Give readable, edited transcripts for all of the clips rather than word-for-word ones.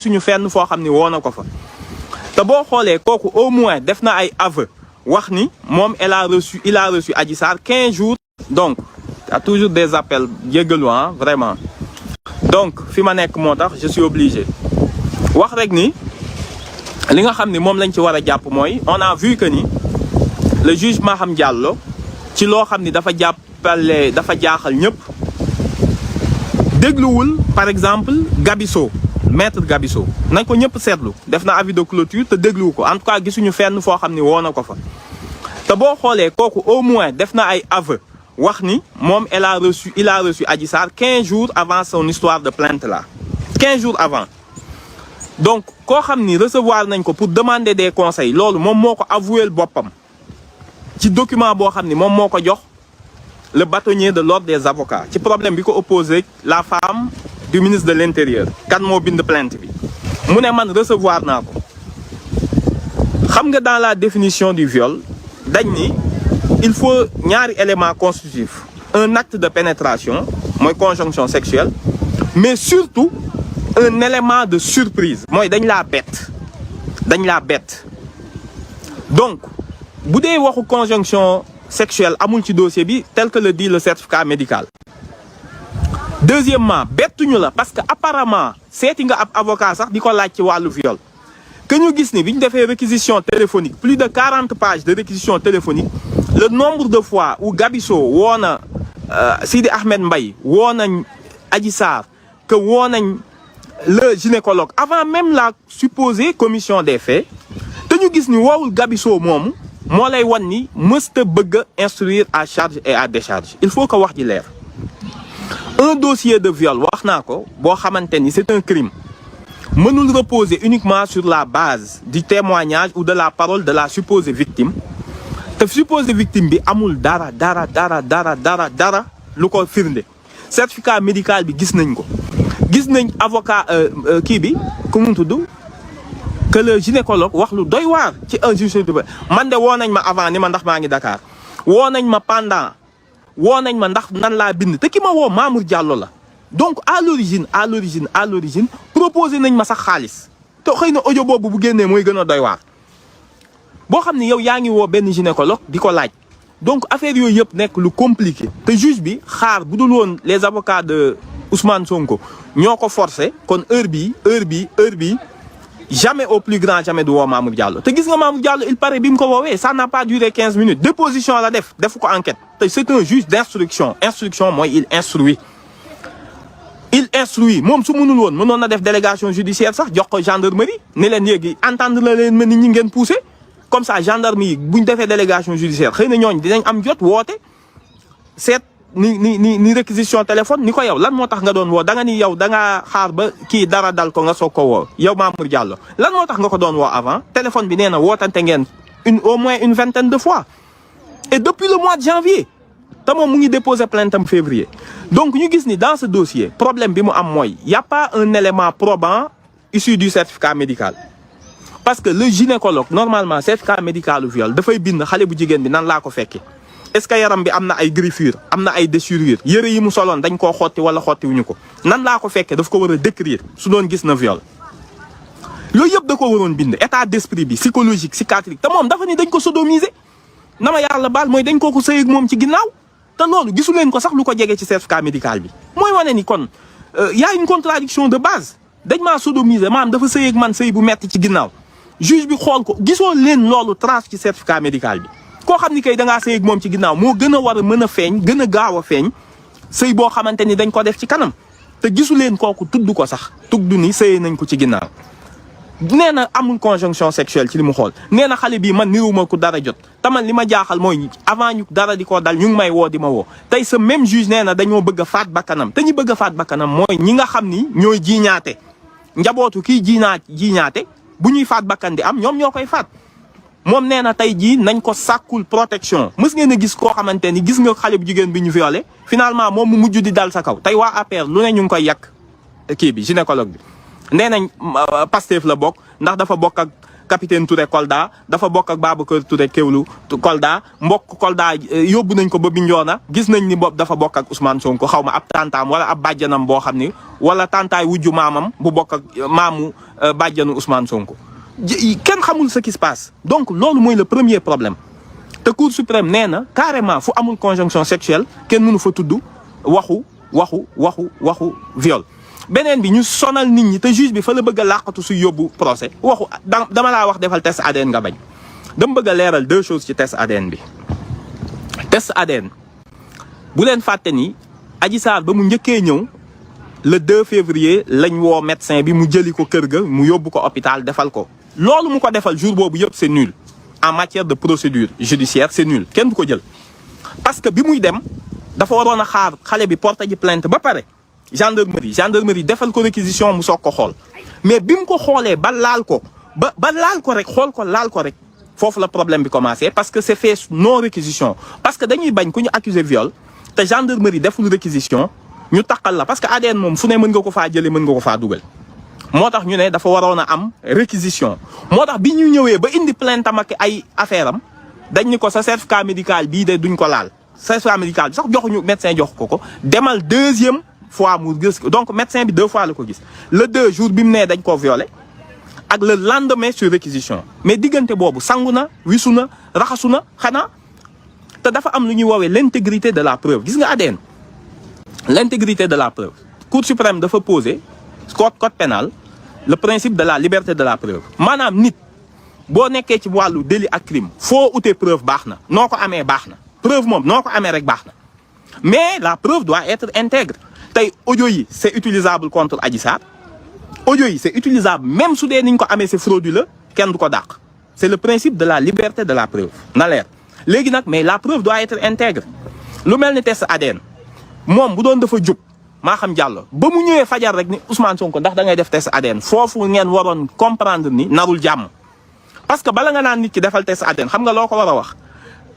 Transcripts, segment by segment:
suñu fenn foo xam ni woo na ko fa te boo xoolee kooku au moins def na ay aveu wax ni moom il a reçu Adji Sarr 15 jours. donc a toujours des appels jéggalu vraiment donc fi ma nekk moo tax je suis obligé wax rek ni li nga xam ni moom lañ ci war a jàpp mooy on a vu que ni le juge Maham Diallo ci loo xam ni dafa jàppale dafa jaaxal ñëpp dégluwul par exemple Gabisso maître Gabisso nañ ko ñëpp seetlu def na avis de clôture te dégluwu ko en tout cas gisuñu fenn foo xam ni woo na ko fa te boo xoolee kooku au moins def na ay aveu wax ni moom il a reçu Adji Sarr 15 jours avant son histoire de plainte là 15 jours avant donc koo xam ni recevoir nañ ko pour demander des conseils loolu moom moo ko avoué boppam ci document boo xam ni moom moo ko jox le bâtonnier de l'ordre des avocats ci problème bi ko opposé la femme du ministre de l'intérieur kan moo bind plainte bi mu ne man recevoir naa ko xam nga dans la définition du viol dañ ni il faut ñaari élément constitutif un acte de pénétration mooy conjonction sexuelle mais surtout un élément de surprise mooy dañ laa bett donc bu dee waxu conjonction sexuelle amul ci dossier bi tel que le dit le certificat médical. Deuxièmement bettuñu la parce que apparemment seeti nga ab avocat sax di ko laaj ci wàllu viol que ñu gis ni bi ñu defee réquisition téléphonique plus de 40 pages de réquisition téléphonique le nombre de fois où Gabisso woo na Sidi Ahmed Mbaye woo nañ Adji Sarr que woo nañ le gynécologue avant même la supposée commission des faits te ñu gis ni woowul Gabisso moomu moo lay wan ni mësta bëgg a instruire à charge et à décharge il faut que wax ji leer un dossier de viol wax naa ko boo xamante ni c'est un crime mënul reposer uniquement sur la base du témoignage ou de la parole de la supposée victime te supposée victime bi amul dara lu ko firnde certificat médical bi gis nañ ko gis nañ avocat kii bi ku mu tudd que le gynécologue wax lu doy waar ci un juge man de woo nañ ma avant ni ma ndax maa ngi Dakar woo nañ ma pendant woo nañ ma ndax nan laa bind te ki ma woo Mamour Diallo la donc à l'origine proposé nañ ma sax xaalis te xëy na audio boobu bu génnee mooy gën a doy waar boo xam ni yow yaa ngi woo benn gynécologue di ko laaj donc affaire yooyu yëpp nekk lu compliqué te juge bi xaar bu dul woon les avocats de Ousmane Sonko ñoo ko forcé kon heure bii jamais au plus grand jamais du woo Mamour Diallo te gis nga Mamour Diallo il paraît bi mu ko woowee ça n'a pas duré 15 minutes déposition la defu ko enquête te c'est un juge d'instruction mooy il instruit moom su mënul woon mënoon na def délégation judiciaire sax jox ko gendarmerie ne leen yéegi entendre la leen ma nit ñi ngeen poussé comme ça gendarmerie buñ defee délégation judiciaire xëy na ñooñ dinañ am jot woote seet ni réquisition téléphone ni ko yow lan moo tax nga doon woo da nga ni yow da nga xaar ba kii dara dal ko nga soog ko woo yow Mamour Diallo lan moo tax nga ko doon woo avant téléphone bi nee na wootante ngeen au moins une vingtaine de fois et depuis le mois de janvier te moom mu ngi déposé plainte am février donc ñu gis ni dans ce dossier problème bi mu am mooy y a pas un élément probant issu du certificat médical parce que le gynécologue normalement certificat médical u viol dafay bind xale bu jigéen bi nan laa ko fekkee est-ce que yaram bi am na ay griffures am na ay déchirures yëre yi mu soloon dañ koo xotti wala xottiwuñu ko nan laa ko fekkee daf ko war a décrire su doon gis na viol loolu yëpp da ko waroon bind état d'esprit bi psychologique psychiatrique te moom dafa ni dañ ko sodomiser na ma yàlla baal mooy dañ ko sëy ak moom ci ginnaaw te loolu gisu leen ko sax lu ko jege ci certificat médical bi mooy wane ni kon y a une contradiction de base dañ maa sodomiser maanaam dafa sëy ak man sëy bu metti ci ginnaaw juge bi xool ko gisoo leen loolu trace ci certificat médical bi koo xam ni kay da ngaa sëy ak moom ci ginnaaw moo gën a war a mën a feeñ gën a gaaw a feeñ sëy boo xamante ni dañ ko def ci kanam te gisu leen kooku tudd ko sax tudd ni sëy nañ ko ci ginnaaw nee na amul conjonction sexuelle ci li mu xool nee na xale bii man niruwuma ko dara jot te man li ma jaaxal mooy avant ñu dara di ko dal ñu ngi may woo di ma woo tey ce même juge nee na dañoo bëgg a faat bakkanam te ñi bëgg a faat bakkanam mooy ñi nga xam ni ñooy jiiñaate njabootu kii jiiñaate bu ñuy faat bakkan di am ñoom ñoo koy faat moom nee na tey jii nañ ko sàkkul protection mës ngeen a gis koo xamante ni gis nga xale bu jigéen bi ñu violé finalement moom mu mujj di dal sa kaw tey waa APR lu ne ñu ngi koy yàq kii bi gynécologue bi nee nañ Pastef la bokk ndax dafa bokk ak capitaine Touré Kolda dafa bokk ak Babacar Touré Kewlu Kolda mbokk Kolda yóbbu nañ ko ba Bignona gis nañ ni boobu dafa bokk ak Ousmane Sonko xaw ma ab tantaam wala ab bàjjanam boo xam ni wala tantaay wujju maamam bu bokk ak maamu bàjjanu Ousmane Sonko kenn xamul ce qui se passe. Donc loolu mooy le premier problème te Cour suprême nee na carrément fu amul conjonction sexuelle kenn mënu fa tudd waxu viol. beneen bi ñu sonal nit ñi te juge bi fa la bëgg a làqatu su yóbbu procès waxu dama laa wax defal test ADN nga bañ dama bëgg a leeral 2 choses ci test ADN bi. test ADN bu leen fàtte ni Adji Sarr ba mu njëkkee ñëw le 2 février lañ woo médecin bi mu jëli ko kër ga mu yóbbu ko hôpital defal ko. loolu mu ko defal jour boobu yëpp c'est nul en matière de procédure judiciaire c'est nul kenn du ko jël parce que bi muy dem dafa waroon a xaar xale bi porté ji plainte ba pare. gendarmerie defal ko réquisition mu soog ko xool mais bi mu ko xoolee ba laal ko ba laal ko rek xool ko laal ko rek foofu la problème bi commencé parce que c'est fait non réquisition parce que dañuy bañ ku ñu accuser viol te gendarmerie deful réquisition ñu taqal la parce que ADN moom fu ne mën nga ko faa jëlee mën nga ko faa dugal moo tax ñu ne dafa waroon a am réquisition moo tax bi ñu ñëwee ba indi plainte am ak ay affaire am dañ ni ko sa certificat médical bii de duñ ko laal certificat médical bi sax joxuñu médecin jox ko demal deuxième fois mu gis donc médecin bi 2 fois la ko gis le 2 jours bi mu nee dañ ko violé ak le lendemain sur réquisition mais diggante boobu sangu na wisu na raxasu na xanaa te dafa am lu ñuy woowee l'intégrité de la preuve gis nga ADN l'intégrité de la preuve Cour suprême dafa poser code pénal le principe de la liberté de la preuve maanaam nit boo nekkee ci wàllu délit ak crime foo utee preuve baax na noo ko amee baax na preuve moom noo ko amee rek baax na mais la preuve doit être intègre tey audio yi c'est utilisable contre Adji Sarr audio yi c'est utilisable même su dee niñ ko amee c'est frauduleux kenn du ko dàq c'est le principe de la liberté de la preuve na leer léegi nag mais la preuve doit être intègre lu mel ni test ADN moom bu doon dafa jub maa xam jàllo ba mu ñëwee fajar rek ni Ousmane Sonko ndax da ngay def test ADN foofu ngeen waroon comprendre ni narul jàmm parce que bala nga naan nit ki defal test ADN xam nga loo ko war a wax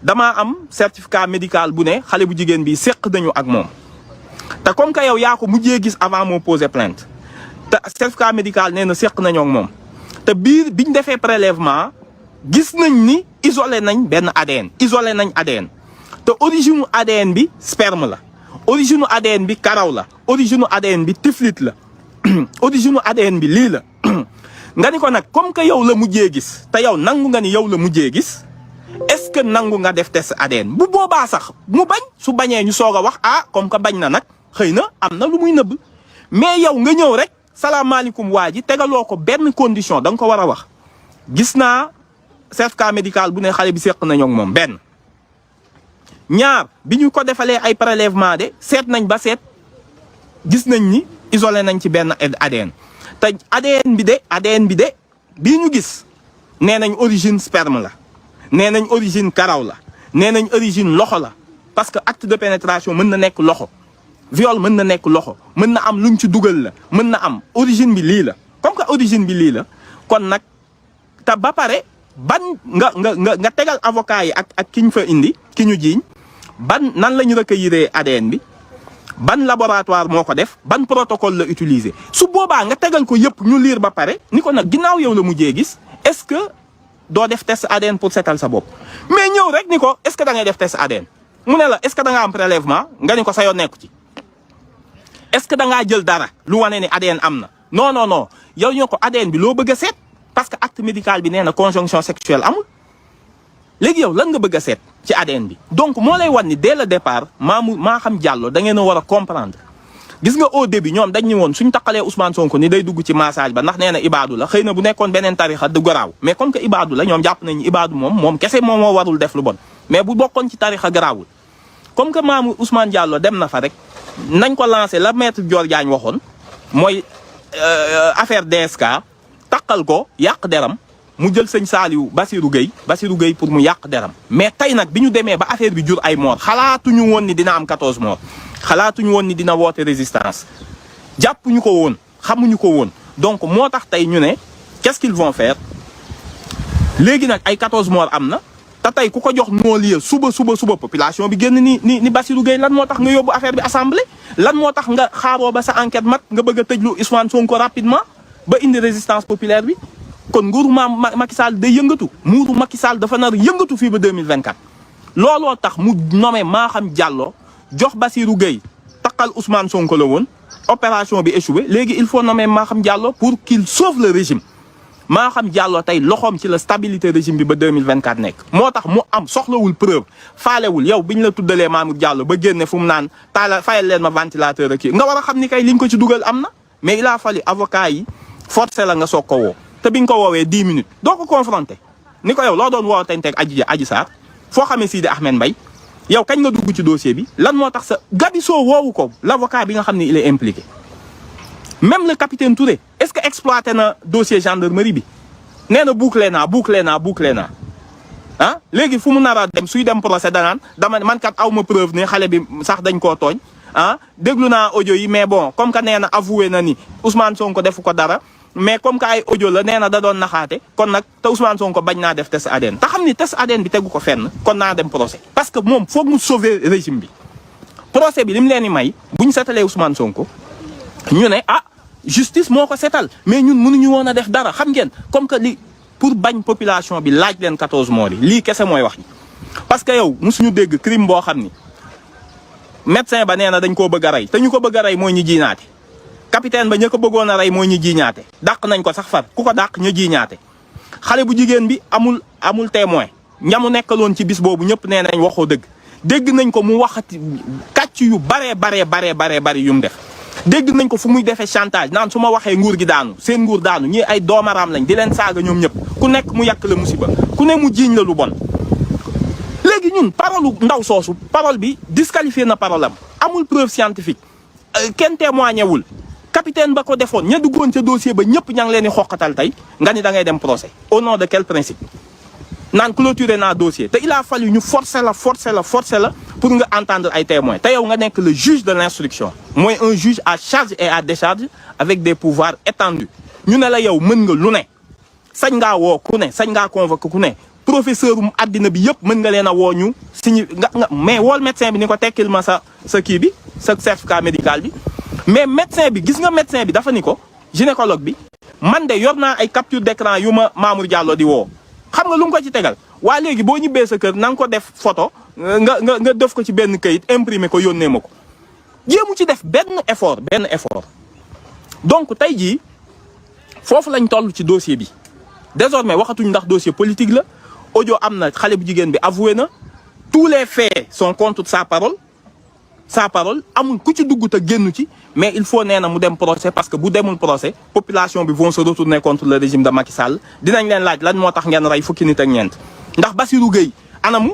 damaa am certificat médical bu ne xale bu jigéen bi séq nañu ak moom te comme que yow yaa ko mujjee gis avant moo poser plainte te certificat médical nee na séq nañoo ak moom te biñ defee prélèvement gis nañ ni isolé nañ benn ADN isolé nañ ADN te origine ADN bi sperme la origine ADN bi karaw la origine ADN bi tiflit la origine ADN bi lii la nga ni ko nag comme que yow la mujjee gis te yow nangu nga ni yow la mujjee gis est-ce que nangu nga def test ADN bu boobaa sax mu bañ su bañee ñu soog a wax comme que bañ na nag xëy na am na lu muy nëbb mais yow nga ñëw rek salaamaaleykum waa ji tegaloo ko benn condition da nga ko war a wax gis naa certificat médical bu ne xale bi seq nañoo ak moom benn ñaar bi ñu ko defalee ay prélèvement de seet nañ ba seet gis nañ ni isolé nañ ci benn ADN te ADN bi de bii ñu gis nee nañ origine sperme la nee nañ origine karaw la nee nañ origine loxo la parce que acte de pénétration mën na nekk loxo viol mën na nekk loxo mën na am luñ ci dugal la mën na am origine bi lii la comme que origine bi lii la kon nag te ba pare ban nga tegal avocat yi ak ki ñu fa indi ki ñu jiiñ ban nan la ñu recueillir ADN bi ban laboratoire moo ko def ban protocole la utiliser su boobaa nga tegal ko yëpp ñu liir ba pare ni ko nag ginnaaw yow la mujjee gis est-ce que doo def test ADN pour setal sa bopp mais ñëw rek ni ko est-ce que da ngay def test ADN mu ne la est-ce que da nga am prélèvement nga ni ko sa yoon nekku ci est-ce que da ngaa jël dara lu wane ni ADN am na non yow ñoo ko ADN bi loo bëgg a seet parce que acte médical bi nee na conjonction sexuelle amul léegi yow lan nga bëgg a seet ci ADN bi donc moo lay wan ni dès le départ maa xam jàllo da ngeen a war a comprendre gis nga au début ñoom dañ ñu woon suñ taqalee Ousmane Sonko ni day dugg ci massage ba ndax nee na ibaadu la xëy na bu nekkoon beneen tarixa du garaaw mais comme que ibaadu la ñoom jàpp nañu ibaadu moom kese moom moo warul def lu bon mais bu bokkoon ci tarixa garaawul comme que maamu Ousmane Diallo dem na fa rek nañ ko lancé la maître Dior Diagne waxoon mooy affaire DSK taqal ko yàq deram mu jël sëñ Saliou Bassirou Gueye pour mu yàq deram mais tey nag bi ñu demee ba affaire bi jur ay mort xalaatuñu woon ni dina am 14 morts xalaatuñu woon ni dina woote résistance jàppuñu ko woon xamuñu ko woon donc moo tax tey ñu ne qu'est-ce qu'ils vont faire léegi nag ay 14 morts am na te tey ku ko jox non-lieu suba population bi génn ni Bassirou Gueye lan moo tax nga yóbbu affaire bi assemblée lan moo tax nga xaaroo ba sa enquête mat nga bëgg a tëjlu Ousmane Sonko rapidement ba indi résistance populaire bi kon nguuru Macky Sall day yëngatu nguuru Macky Sall dafa nar yëngatu fii ba 2024 looloo tax mu nommé Maham Diallo jox Bassirou Gueye takkal Ousmane Sonko la woon opération bi échoué léegi il faut nommer Maham Diallo pour qu'il sauve le régime Maham Diallo tey loxoom ci la stabilité régime bi ba 2024 nekk moo tax mu am soxlawul preuve faalewul yow biñ la tuddalee Maham Diallo ba génne fu mu naan taala fayal leen ma ventilateur ak nga war a xam ni kay liñ ko ci dugal am na mais il a fallu avocat yi forcé la nga soog ko woo te biñ ko woowee 10 minutes doo ko confronté ni ko yow loo doon woo tenteeg Adji Sarr foo xamee Sidi Ahmed Mbaye yow kañ nga dugg ci dossier bi lan moo tax sa Gabisso woowu ko l'avocat bi nga xam ne il est impliqué même le capitaine Touré est-ce que exploité na dossier gendarmerie bi nee na bouclé naa ah léegi fu mu nar a dem suy dem procès danaan dama man kat aw ma preuve ne xale bi sax dañ koo tooñ ah déglu naa audio yi mais bon comme que nee na avoué na ni Ousmane Sonko defu ko dara mais comme que ay audio la nee na da doon naxaate kon nag te Ousmane Sonko bañ naa def test ADN te xam ni test ADN bi tegu ko fenn kon naa dem procès parce que moom foog mu sauver régime bi procès bi li mu leen di may bu ñu setalee Ousmane Sonko ñu ne ah justice moo ko setal mais ñun mënuñu woon a def dara xam ngeen comme que li pour bañ population bi laaj leen 14 morts yi lii kese mooy wax ji parce que yow musuñu dégg crime boo xam ni médecin ba nee na dañ koo bëgg a rey te ñu ko bëgg a rey mooy ñu jiinaate capitaine ba ña ko bëggoon a rey mooy ñu jiiñaate dàq nañ ko sax far ku ko dàq ñu jiiñaate xale bu jigéen bi amul témoin ñamu nekkaloon ci bis boobu ñëpp nee nañ waxoo dégg nañ ko mu waxati kàcc yu bare yu mu def dégg nañ ko fu muy defee chantage naan su ma waxee nguur gi daanu seen nguur daanu ñii ay doomaraam lañ di leen saaga ñoom ñëpp ku nekk mu yàq la musiba ku ne mu jiiñ la lu bon léegi ñun parole ndaw soosu parole bi disqualifié na parole am amul preuve scientifique kenn témoigné wul capitaine ba ko defoon ña duggoon ca dossier ba ñëpp ña ngi leen di xoqatal tey nga ni da ngay dem procès au nom de quel principe naan clôturer naa dossier te il a fallu ñu forcer la pour nga entendre ay témoins te yow nga nekk le juge de l'instruction mooy un juge à charge et à décharge avec des pouvoirs étendus ñu ne la yow mën nga lu ne sañ ngaa woo ku ne sañ ngaa convoquer ku ne professeur àddina bi yëpp mën nga leen a woo ñu signé nga mais wool médecin bi ni ko tekkil ma sa kii bi sa certificat médical bi mais médecin bi gis nga médecin bi dafa ni ko gynécologue bi man de yor naa ay capture d'écran yu ma Mamour Diallo di woo xam nga lu mu ko ci tegal waa léegi boo ñibbee sa kër na nga ko def photo nga def ko ci benn kayit imprimer ko yónnee ma ko jéemu ci def benn effort donc tey jii foofu lañ toll ci dossier bi désormais waxatuñ ndax dossier politique la audio am na xale bu jigéen bi avoué na tous les faits sont contre sa parole amul ku ci dugg te génn ci mais il faut nee na mu dem procès parce que bu demul procès population bi vont se retourner contre le régime de Macky Sall dinañ leen laaj lan moo tax ngeen rey fukki nit ak ñeent ndax Bassirou Gueye anamu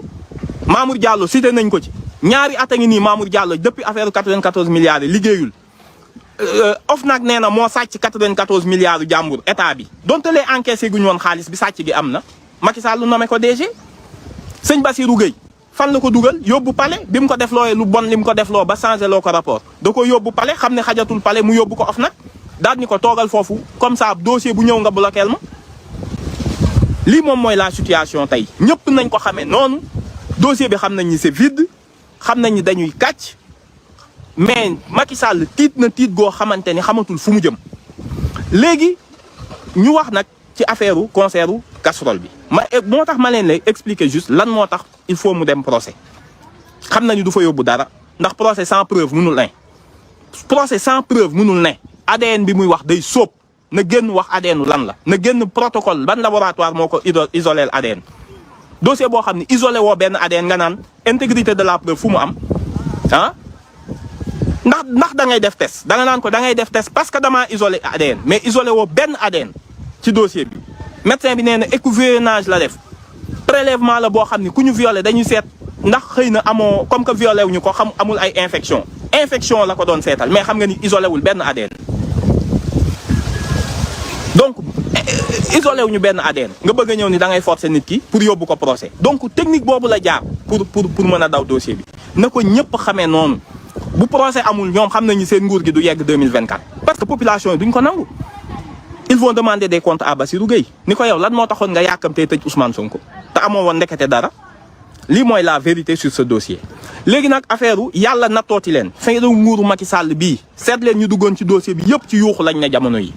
Mamour Diallo cité nañ ko ci ñaari at a ngi nii Mamour Diallo depuis affaire 94 milliards yi liggéeyul OFNAC nee na moo sàcc 94 milliards yu jàmbur état bi donte lee encaissé guñu woon xaalis bi sàcc gi am na Macky Sall nommé ko DG sëñ Bassirou Gueye fan la ko dugal yóbbu palais bi mu ko def looyee lu bon li mu ko def loo ba changé loo ko rapport da ko yóbbu palais xam ne xajatul palais mu yóbbu ko OFNAC daal ni ko toogal foofu comme ça dossier bu ñëw nga bloqueel ma lii moom mooy la situation tey ñëpp nañ ko xamee noonu dossier bi xam nañ ni c'est vide xam nañ ni dañuy kàcc mais Macky Sall tiit na tiit goo xamante ni xamatul fu mu jëm léegi ñu wax nag ci affaire concert casserole bi moo tax ma leen lay expliquer juste lan moo tax il faut mu dem procès xam nañu du fa yóbbu dara ndax procès sans preuve mënul ne procès sans preuve mënul ne ADN bi muy wax day sóob na génn wax ADN lan la na génn protocole ban laboratoire moo ko isolé ADN dossier boo xam ne isolé woo benn ADN nga naan intégrité de la preuve fu mu am ah ndax da ngay def test da nga naan ko da ngay def test parce que damaa isolé ADN mais isolé woo benn ADN ci dossier bi médecin bi nee na écouvillonnage la def prélèvement la boo xam ne ku ñu violé dañuy seet ndax xëy na amoo comme que violé wuñu ko xam amul ay infection la ko doon seetal mais xam nga ni isolé wul benn ADN donc isolé wuñu benn ADN nga bëgg a ñëw ni da ngay forcer nit ki pour yóbbu ko procès donc technique boobu la jaar pour mën a daw dossier bi na ko ñëpp xamee noonu bu procès amul ñoom xam nañu seen nguur gi du yegg 2024 parce que population yi duñ ko nangu ils vont demander des comptes à Bassirou Gueye ni ko yow lan moo taxoon nga yàkkamtee tëj Ousmane Sonko te amoo woon ndekete dara lii mooy la vérité sur ce dossier. léegi nag affaire yàlla nattooti leen feeñu nguuru Macky Sall bii seet leen ñu duggoon ci dossier bi yëpp ci yuuxu lañ ne jamono yi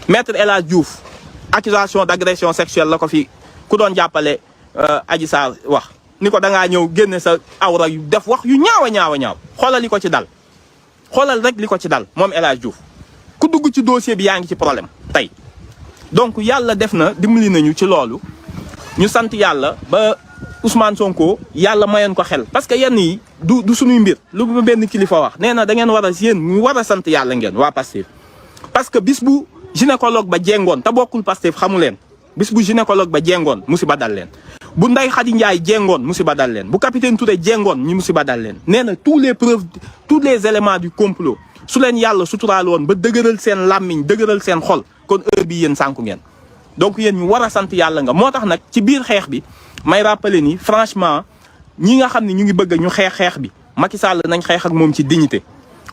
maître El Hadj Diouf accusation d'agression sexuelle la ko fi ku doon jàppale Adji Sarr wax ni ko da ngaa ñëw génne sa awra yu def wax yu ñaaw a ñaaw xoolal li ko ci dal xoolal rek li ko ci dal moom El Hadj Diouf ku dugg ci dossier bi yaa ngi ci problème tey. donc yàlla def na dimbali nañu ci loolu ñu sant yàlla ba Ousmane Sonko yàlla mayoon ko xel parce que yenn yi du suñuy mbir lu benn kilifa wax nee na da ngeen war a yéen ñu war a sant yàlla ngeen waa Pastef parce que bis bu gynécologue ba jengoon te bokkul Pastef xamu leen bis bu gynécologue ba jengoon musiba dal leen bu Ndeye Khady Ndiaye jengoon musiba dal leen bu capitaine Touré jengoon ñu musiba dal leen nee na tous les éléments du complot su leen yàlla suturaal woon ba dëgëral seen làmmiñ dëgëral seen xol kon heure bi yéen sànku ngeen donc yéen ñu war a sant yàlla nga moo tax nag ci biir xeex bi may rappeler ni franchement ñi nga xam ne ñu ngi bëgg ñu xeex bi Macky Sall nañ xeex ak moom ci dignité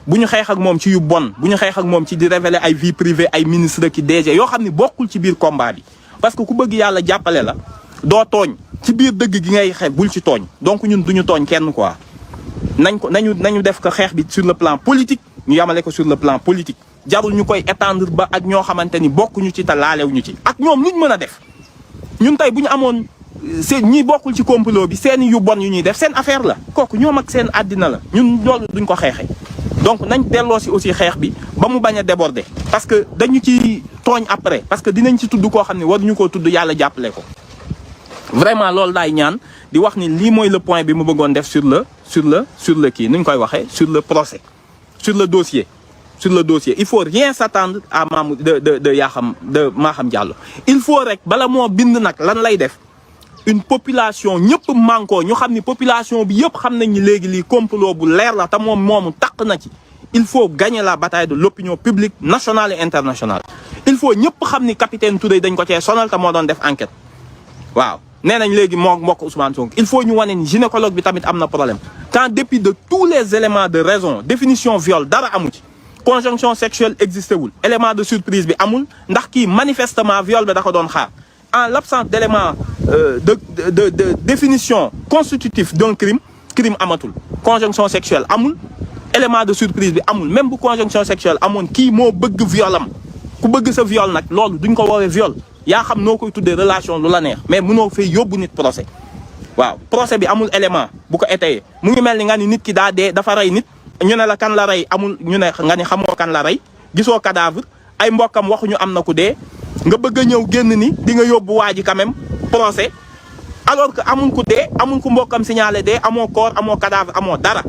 bu ñu xeex ak moom ci yu bon bu ñu xeex ak moom ci di révéler ay vie privée ay ministre ki DG yoo xam ne bokkul ci biir combat bi parce que ku bëgg yàlla jàppale la doo tooñ ci biir dëgg gi ngay xeex bul ci tooñ donc ñun duñu tooñ kenn quoi nañu def ko xeex bi sur le plan politique ñu yamale ko sur le plan politique jarul ñu koy étendre ba ak ñoo xamante ni bokkuñu ci te laalewuñu ci ak ñoom luñ mën a def ñun tey bu ñu amoon seen ñi bokkul ci complot bi seen yu bon yu ñuy def seen affaire la kooku ñoom ak seen àddina la ñun loolu duñ ko xeexee donc nañ delloo si aussi xeex bi ba mu bañ a déborder parce que dañu ci tooñ après parce que dinañ ci tudd koo xam ne waruñu koo tudd yàlla jàppale ko vraiment loolu daay ñaan di wax ni lii mooy le point bi mu bëggoon def sur le kii nuñ koy waxee sur le procès sur le dossier il faut rien s'attendre à Maham Diallo il faut rek bala moo bind nag lan lay def une population ñëpp mànkoo ñu xam ni population bi yëpp xam nañ ni léegi lii complot bu leer la te moomu taq na ci il faut gagner la bataille de l'opinion publique nationale et internationale il faut ñëpp xam ni capitaine Touré dañ ko cee sonal te moo doon def enquête waaw nee nañ léegi moo mbokk Ousmane Sonko il faut ñu wane ni gynécologue bi tamit am na problème qu'en dépit de tous les éléments de raison définition viol dara amu ci conjonction sexuelle existé wul élément de surprise bi amul ndax kii manifestement viol bi da ko doon xaar en l'absence d'élément de définition constitutif d'un crime amatul conjonction sexuelle amul élément de surprise bi amul même bu conjonction sexuelle amoon kii moo bëgg violam ku bëgg sa viol nag loolu duñ ko woowee viol yaa xam noo koy tuddee relation lu la neex mais mënoo fay yóbbu nit procès waaw procès bi amul élément bu ko étayé mu ngi mel ni nga ni nit ki daa dee dafa rey nit ñu ne la kan la rey amul ñu ne nga ni xamoo kan la rey gisoo cadavre ay mbokkam waxuñu am na ku dee nga bëgg a ñëw génn ni di nga yóbbu waa ji quand même procès alors que amul ku dee amul ku mbokkam signalé dee amoo corps amoo cadavre amoo dara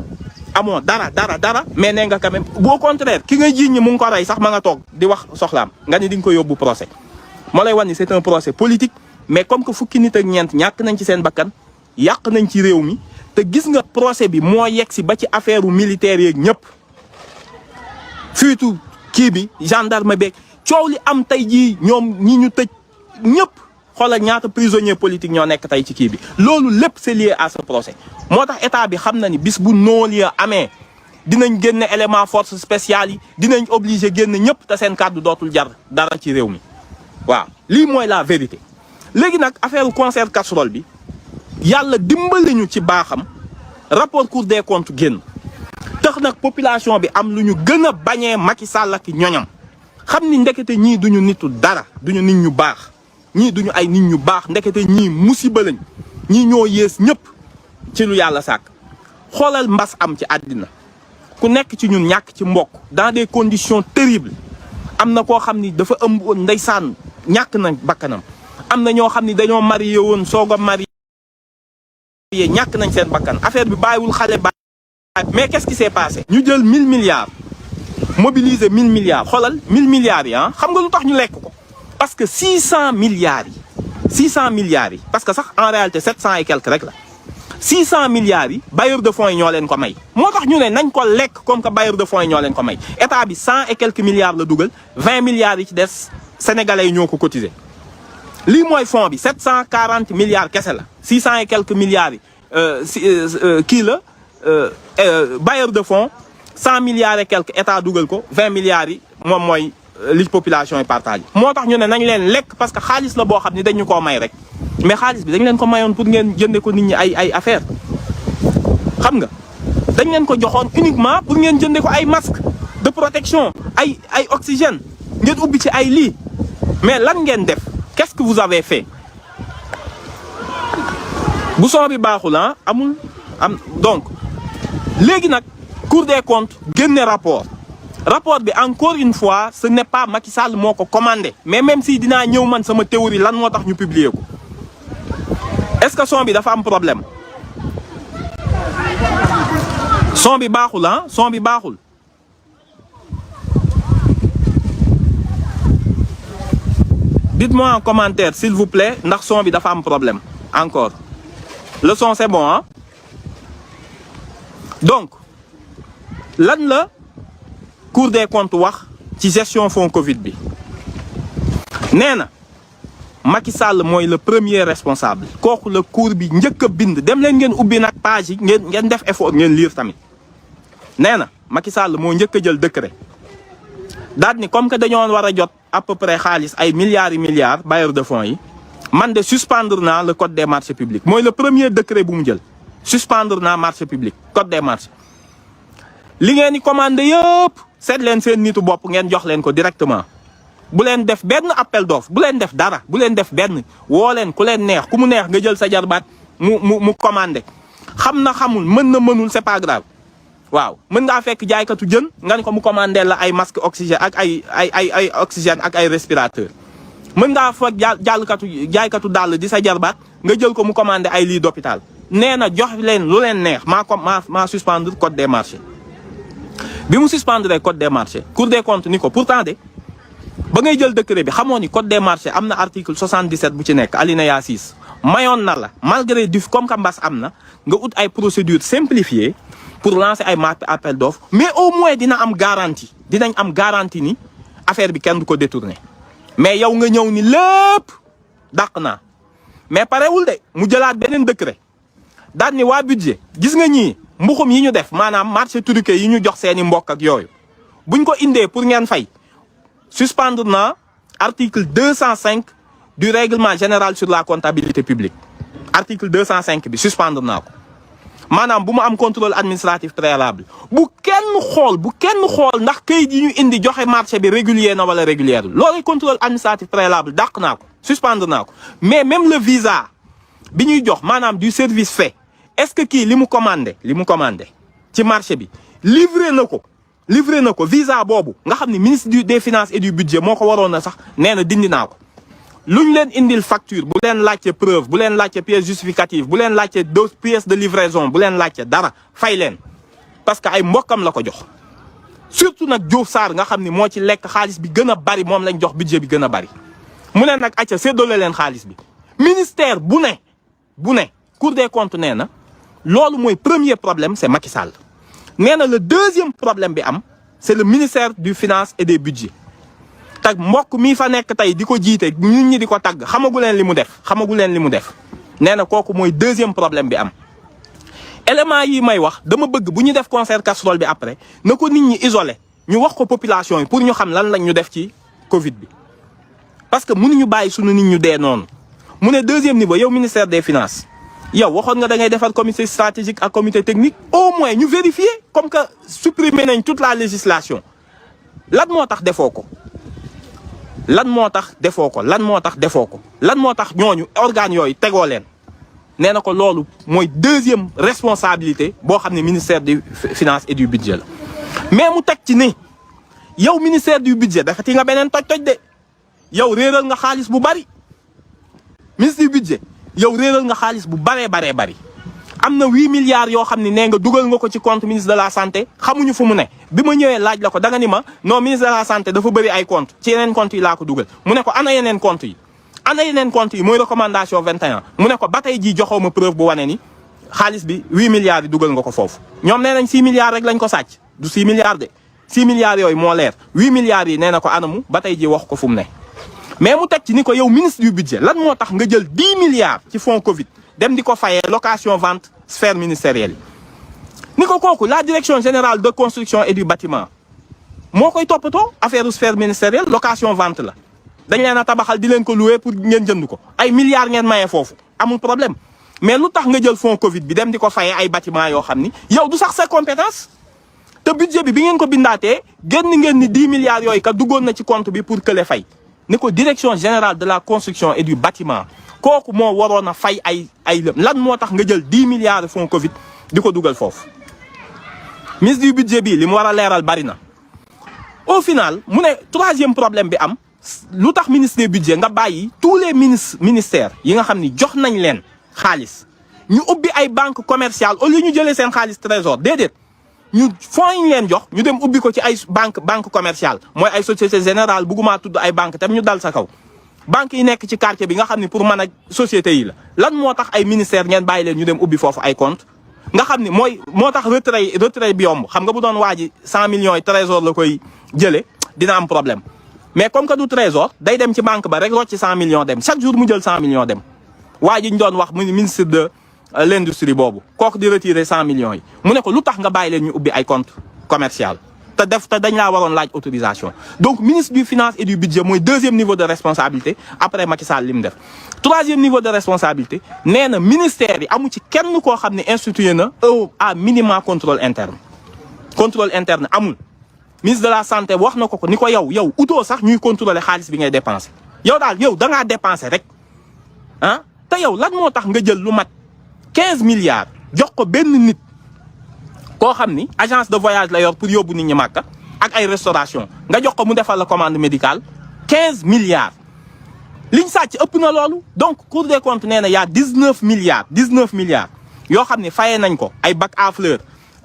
mais nee nga quand même au contraire ki ngay jiiñ ñi mu ngi ko rey sax ma nga toog di wax soxlaam nga ni di nga ko yóbbu procès moo lay wan ni c'est un procès politique mais comme que fukki nit ak ñeent ñàkk nañ ci seen bakkan yàq nañ ci réew mi te gis nga procès bi moo yegg si ba ci affaire u militaire yeeg ñëpp fuitu kii bi gendarme beeg coow li am tey jii ñoom ñi ñu tëj ñëpp xoolal ñaata prisonnier politique ñoo nekk tey ci kii bi loolu lépp c'est lié à ce procès moo tax état bi xam na ni bis bu non-lieu amee dinañ génne élément force spéciale yi dinañ obligé génn ñëpp te seen kàddu dootul jar dara ci réew mi waaw lii mooy la vérité léegi nag affaire concert casserole bi yàlla dimbali ñu ci baaxam rapport Cour des comptes génn tax nag population bi am lu ñu gën a bañee Macky Sall ak ñoñam xam ni ndekete ñii duñu nitu dara duñu nit ñu baax ñii duñu ay nit ñu baax ndekete ñii musiba lañ ñii ñoo yées ñëpp ci lu yàlla sàkk xoolal mbas am ci àddina ku nekk ci ñun ñàkk ci mbokk dans des conditions terribles am na koo xam ni dafa ëmb woon ndeysaan ñàkk na bakkanam am na ñoo xam ni dañoo marié woon soog a marié ñàkk nañ seen bakkan affaire bi bàyyiwul xale ba mais qu'est-ce qui s'est passé ñu jël 1000 milliards mobiliser 1000 milliards xoolal 1000 milliards yi xam nga lu tax ñu lekk ko parce que 600 milliards yi parce que sax en réalité 700 et quelques rek la 600 milliards yi bailleurs de fonds yi ñoo leen ko may moo tax ñu ne nañ ko lekk comme que bailleurs de fonds yi ñoo leen ko may état bi 100 et quelques milliards la dugal 20 milliards yi ci des sénégalais yi ñoo ko cotiser lii mooy fonds bi 740 milliards kese la 600 et quelques milliards yi kii la bailleurs de fonds 100 milliards et quelques état dugal ko 20 milliards yi moom mooy li population yi partage moo tax ñu ne nañ leen lekk parce que xaalis la boo xam ni dañu koo may rek mais xaalis bi dañ leen ko mayoon pour ngeen jënde ko nit ñi ay affaire xam nga dañ leen ko joxoon uniquement pour ngeen jënde ko ay masque de protection ay oxygène ngeen ubbi ci ay lii mais lan ngeen def qu'est-ce que vous avez fait bu son bi baaxul ah amul am donc léegi nag Cour des comptes génne rapport bi encore une fois ce n'est pas Macky Sall moo ko commandé mais même si dinaa ñëw man sama théorie lan moo tax ñu publier ko est-ce que son bi dafa am problème son bi baaxul ah son bi baaxul dites-moi en commentaire s'il vous plaît ndax son bi dafa am problème encore le son c'est bon ah donc lan la Cour des comptes wax ci gestion fonds Covid bi nee na Macky Sall mooy le premier responsable kooku la cour bi njëkk a bind dem leen ngeen ubbi nag page yi ngeen def effort ngeen lire tamit nee na Macky Sall moo njëkk a jël décret daal ni comme que dañoo war a jot à peu près xaalis ay milliards et milliards bailleurs de fonds yi man de suspendre naa le code des marchés publics mooy le premier décret bu mu jël suspendre naa marché public code des marchés li ngeen di commandé yëpp seet leen seen nitu bopp ngeen jox leen ko directement bu leen def benn appel d'offre bu leen def dara bu leen def benn woo leen ku leen neex ku mu neex nga jël sa jarbaat mu commandé xam na xamul mën na mënul c'est pas grave waaw mën ngaa fekk jaaykatu jën nga ne ko mu commandé la ay masque oxygène ak ay oxygène ak ay respirateur mën ngaa fekk jaaykatu dàll di sa jarbaat nga jël ko mu commandé ay lits d'hôpital nee na jox leen lu leen neex maa suspendre code des marchés bi mu suspendre code des marchés Cour des comptes ni ko pourtant de ba ngay jël décret bi xamoo ni code des marchés am na article 77 bu ci nekk alinéa 6 mayoon na la malgré du comme que mbas am na nga ut ay procédures simplifiées pour lancer ay appel d'offres mais au moins dinañ am garantie ni affaire bi kenn du ko détourner mais yow nga ñëw ni lépp dàq naa mais parewul de mu jëlaat beneen décret daal ni waa budget gis nga ñii mbuxum yi ñu def maanaam marché truqué yi ñu jox seeni mbokk ak yooyu buñ ko indee pour ngeen fay suspendre na article 205 du règlement général sur la comptabilité publique article 205 bi suspendre naa ko maanaam bu mu am contrôle administratif préalable bu kenn xool ndax kayit yi ñu indi joxe marché bi régulier na wala régulier loolu contrôle administratif préalable dàq naa ko suspendre naa ko mais même le visa bi ñuy jox maanaam du service fait est-ce que kii li mu commandé ci marché bi livré na ko visa boobu nga xam ne ministre des finances et du budget moo ko waroon na sax nee na dindi naa ko luñ leen indil facture bu leen laajte preuve bu leen laajte pièce justificative bu leen laajte pièce de livraison bu leen laajte dara fay leen parce que ay mbokkam la ko jox surtout nag Diouf Sarr nga xam ni moo ci lekk xaalis bi gën a bari moom lañ jox budget bi gën a bari mu ne nag acca séddale leen xaalis bi ministère bu ne Cour des comptes nee na loolu mooy premier problème c'est Macky Sall nee na le deuxième problème bi am c'est le ministère du finance et des budgets tag mbokk mii fa nekk tey di ko jiite nit ñi di ko tagg xamagu leen li mu def nee na kooku mooy deuxième problème bi am élément yi may wax dama bëgg bu ñu def concert casserole bi après na ko nit ñi isolé ñu wax ko population yi pour ñu xam lan lañ ñu def ci Covid bi parce que mënuñu bàyyi sunu nit ñu dee noonu mu ne deuxième niveau yow ministère des finances yow waxoon nga da ngay defar comité stratégique ak comité technique au moins ñu vérifier comme que supprimer nañ toute la législation lan moo tax defoo ko lan moo tax ñooñu organes yooyu tegoo leen nee na ko loolu mooy deuxième responsabilité boo xam ne ministère du finance et du budget la mais mu teg ci ni yow ministère du budget dafa ti nga beneen toj de yow réeral nga xaalis bu bari ministre du budget yow réeral nga xaalis bu baree bari am na 8 milliards yoo xam ne nee nga dugal nga ko ci compte ministre de la santé xamuñu fu mu ne bi ma ñëwee laaj la ko da nga ni ma non ministre de la santé dafa bëri ay compte ci yeneen compte yi laa ko dugal mu ne ko ana yeneen compte yi mooy recommandation 21 mu ne ko ba tey jii joxoo ma preuve bu wane ni xaalis bi 8 milliards yi dugal nga ko foofu ñoom nee nañ 6 milliards rek lañ ko sàcc du 6 milliards de 6 milliards yooyu moo leer 8 milliards yi nee na ko anamu ba tey jii wax ko fu mu ne mais mu teg ci ni ko yow ministre du budget lan moo tax nga jël 10 milliards ci fonds Covid dem di ko fayee location vente sphère ministérielle yi ni ko kooku la direction générale de construction et du bâtiment moo koy toppatoo affaire sphère ministérielle location vente la dañ leen a tabaxal di leen ko louer pour ngeen jënd ko ay milliards ngeen mayee foofu amul problème mais lu tax nga jël fonds Covid bi dem di ko fayee ay bâtiment yoo xam ni yow du sax sa compétence te budget bi ngeen ko bindaatee génn ngeen ni 10 milliards yooyu kat duggoon na ci compte bi pour kële fay ne ko direction générale de la construction et du bâtiment kooku moo waroon a fay ay lan moo tax nga jël 10 milliards de fonds Covid di ko dugal foofu. ministre du budget bi li mu war a leeral bari na au final mu ne troisième problème bi am lu tax ministre du budget nga bàyyi tous les ministères yi nga xam ni jox nañ leen xaalis ñu ubbi ay banque commerciale au lieu ñu jëlee seen xaalis trésor déedéet ñu fonds yi ñu leen jox ñu dem ubbi ko ci ay banque commerciale mooy ay société générale bugguma tudd ay banque tam ñu dal sa kaw banque yi nekk ci quartier bi nga xam ni pour mën a société yi la lan moo tax ay ministère ngeen bàyyi leen ñu dem ubbi foofu ay compte nga xam ni moo tax retrait bi yomb xam nga bu doon waaji 100 millions yi trésor la koy jëlee dina am problème mais comme que du trésor day dem ci banque ba rek rocc ci 100 millions dem chaque jour mu jël 100 millions dem waa ji ñu doon wax mu ministre de l'industrie boobu kooku di retirer 100 millions yi mu ne ko lu tax nga bàyyi leen ñu ubbi ay compte commercial te dañ laa waroon laaj autorisation donc ministre du finance et du budget mooy deuxième niveau de responsabilité après Macky Sall li mu def troisième niveau de responsabilité nee na ministère yi amu ci kenn koo xam ne institué na à minima contrôle interne amul ministre de la santé wax na ko ni ko yow utoo sax ñuy contrôler xaalis bi ngay dépenser yow daal yow da ngaa dépenser rek ah te yow lan moo tax nga jël lu mat 15 milliards jox ko benn nit koo xam ni agence de voyage la yor pour yóbbu nit ñi Màkka ak ay restauration nga jox ko mu defal la commande médicale 15 milliards liñ sàcc ëpp na loolu donc Cour des comptes nee na y a 19 milliards yoo xam ne fayee nañ ko ay bac à fleurs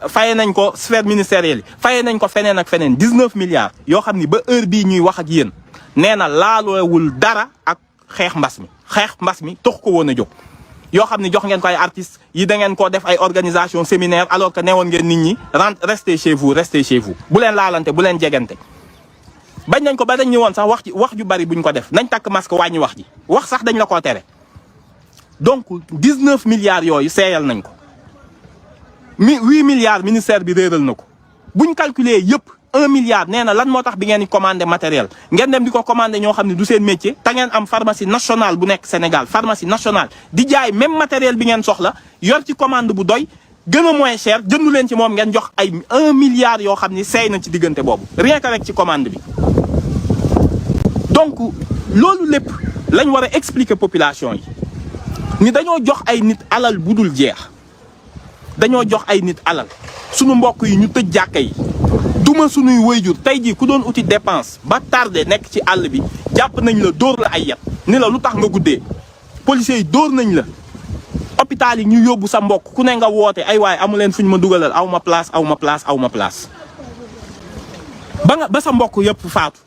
fayee nañ ko sphère ministérielle yi fayee nañ ko feneen ak feneen 19 milliards yoo xam ni ba heure bii ñuy wax ak yéen nee na laaloowul dara ak xeex mbas mi tax ko woon a jóg yoo xam ne jox ngeen ko ay artistes yi da ngeen koo def ay organisation séminaire alors que newoon ngeen nit ñi restez chez vous bu leen laalante bu leen jegante bañ nañ ko ba dañ ñu woon sax wax ju bari buñ ko def nañ takk masque wàññi wax ji wax sax dañ la koo tere donc 19 milliards yooyu seeyal nañ ko 8 milliards ministère bi réeral na ko buñ calculer yëpp 1 milliard nee na lan moo tax bi ngeen di commandé matériel ngeen dem di ko commandé ñoo xam ne du seen métier te ngeen am pharmacie nationale bu nekk Sénégal pharmacie nationale di jaay même matériel bi ngeen soxla yor ci commande bu doy gën a moins cher jëndu leen ci moom ngeen jox ay 1 milliard yoo xam ni seey na ci diggante boobu rien que rek ci commande bi. donc loolu lépp lañ war a expliquer population yi ni dañoo jox ay nit alal bu dul jeex dañoo jox ay nit alal sunu mbokk yi ñu tëj jàkka yi. duma sunuy wayjur tey jii ku doon uti dépense ba tardé nekk ci àll bi jàpp nañ la dóor la ay yat ni la lu tax nga guddee policiers yi dóor nañ la hôpital yi ñu yóbbu sa mbokk ku ne nga woote ay waay amu leen fuñ ma dugalal aw ma place ba sa mbokk yëpp faatu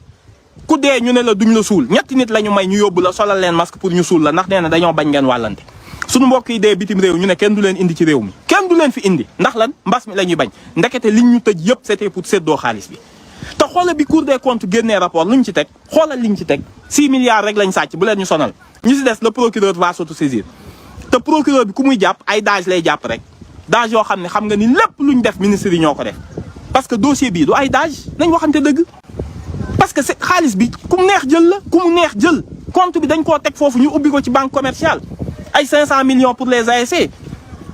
ku dee ñu ne la duñ la suul ñetti nit la ñu may ñu yóbbu la solal leen masque pour ñu suul la ndax nee na dañoo bañ ngeen wàllante sunu mbokk yi dee bitim réew ñu ne kenn du leen indi ci réew mi kenn du leen fi indi ndax lan mbas mi la ñuy bañ ndekete liñ ñu tëj yëpp c'était pour séddoo xaalis bi te xoola bi Cour des comptes génnee rapport luñ ci teg xoolal liñ ci teg 6 milliards rek lañ sàcc bu leen ñu sonal ñu si des le procureur va s'autosaisir te procureur bi ku muy jàpp ay dage lay jàpp rek dage yoo xam ne xam nga ni lépp luñ def ministre yi ñoo ko def parce que dossier bii du ay dage nañ waxante dëgg parce que c'est xaalis bi ku mu neex jël la ku mu neex jël compte bi dañ koo teg foofu ñu ubbi ko ci banque commerciale ay 500 millions pour les ASC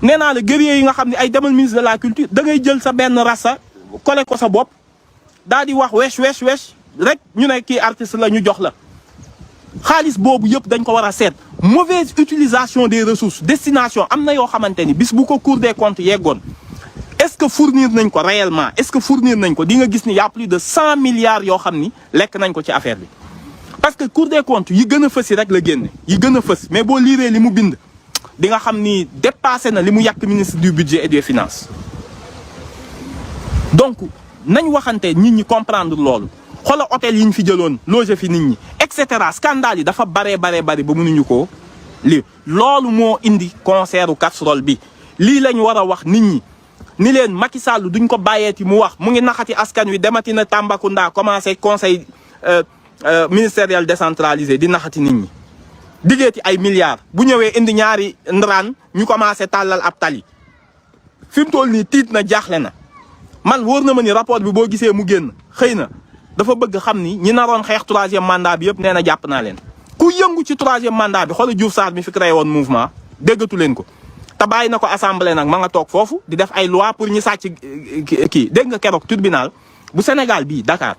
nee naa la guerrier yi nga xam ne ay demal ministre de la culture da ngay jël sa benn rasa collé ko sa bopp daal di wax wesh rek ñu ne kii artiste la ñu jox la xaalis boobu yëpp dañ ko war a seet mauvaise utilisation des ressources destination am na yoo xamante ni bis bu ko Cour des comptes yeggoon est-ce que fournir nañ ko réellement est-ce que fournir nañ ko di nga gis ni y a plus de 100 milliards yoo xam ni lekk nañ ko ci affaire bi parce que Cour des comptes yi gën a fës yi rek la génne yi gën a fës mais boo liiree li mu bind di nga xam ni dépassé na li mu yàq ministre du budget et des finances donc nañ waxante nit ñi comprendre loolu xoolal hôtel yi ñu fi jëloon loger fi nit ñi et cetera scandale yi dafa bari ba mënuñu ko lii loolu moo indi concert casserole bi lii lañ war a wax nit ñi ni leen Macky Sall duñ ko bàyyeeti mu wax mu ngi naxati askan wi demati na Tambacounda commencé conseil ministériel décentralisé di naxati nit ñi diggeeti ay milliards bu ñëwee indi ñaari ndaraan ñu commencé tàllal ab tali fi mu toll nii tiit na jaaxle na man wóor na ma ni rapport bi boo gisee mu génn xëy na dafa bëgg xam ni ñi naroon xeex 3e mandat bi yëpp nee na jàpp naa leen ku yëngu ci 3e mandat bi xoolal Diouf Sarr mi fi créé woon mouvement déggatu leen ko te bàyyi na ko assemblée nag ma nga toog foofu di def ay loi pour ñu sàcc kii dégg nga keroog tribunal bu Sénégal bii Dakar